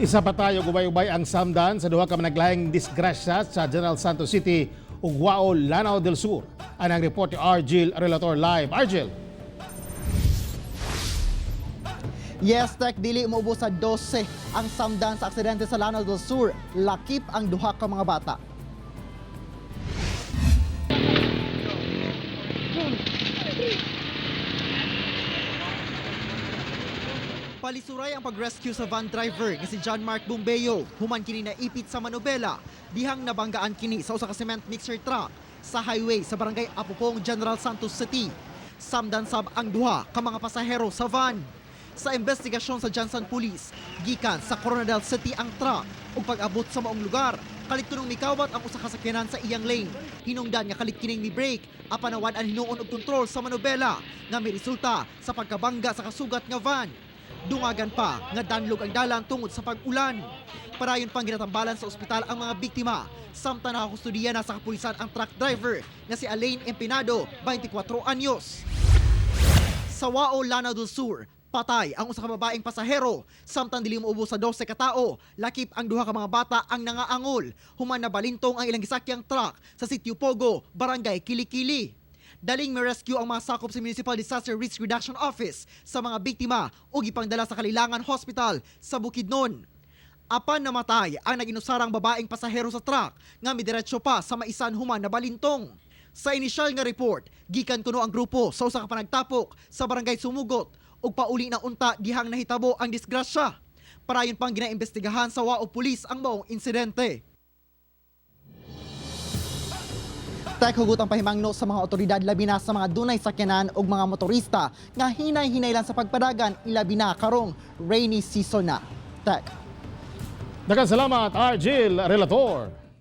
Isa pa tayo, gubay-ubay ang samdan sa duha ka managlahing disgrasya sa General Santos City ug Wao, Lanao del Sur. Anang report ni Argel Relator live. Argel. Yes, Tek, dili umubo sa 12 ang samdan sa aksidente sa Lanao del Sur. Lakip ang duha ka mga bata. Palisuray ang pag-rescue sa van driver nga si John Mark Bumbeo. Human kini naipit sa manubela. Dihang nabanggaan kini sa usa ka cement mixer truck sa highway sa barangay Apopong, General Santos City. Samdan sab ang duha ka mga pasahero sa van. Sa investigasyon sa Johnson Police, gikan sa Coronadal City ang truck ug pag-abot sa maong lugar, kalit tunong mikawat ang usa ka sakyanan sa iyang lane. Hinungdan nga kalit kining mi-brake apan nawad-an hinuon og kontrol sa manubela nga miresulta sa pagkabangga sa kasugat nga van. Dungagan pa nga danlog ang dalan tungod sa pag-ulan. Parayon pang ginatambalan sa ospital ang mga biktima. Samtang nakakustudiya na sa kapulisan ang truck driver nga si Alain Empinado, 24 anyos. Sa Wao, Lanao del Sur, patay ang usa ka babaeng pasahero samtang dili moubos sa 12 ka tao. Lakip ang duha ka mga bata ang nangaangol human nabalintong ang ilang gisakyang truck sa Sitio Pogo, Barangay Kilikili. Daling may-rescue ang mga sakop sa Municipal Disaster Risk Reduction Office sa mga biktima ug ipangdala sa Kalilangan Hospital sa Bukidnon. Apan namatay ang naginusarang babaeng pasahero sa truck nga midiretso pa sa maisan human na balintong. Sa inisyal nga report, gikan kuno ang grupo sa usa ka panagtapok sa barangay Sumugot ug pauli na unta dihang nahitabo ang disgrasya. Parayon pang ginaimbestigahan sa Wao Police ang maong insidente. Tek, hugot ang pahimangno sa mga otoridad labi na sa mga dunay sakyanan ug mga motorista nga hinay-hinay lang sa pagpadagan ilabi na karong rainy season na. Tek. Daghang salamat, Argel Relator.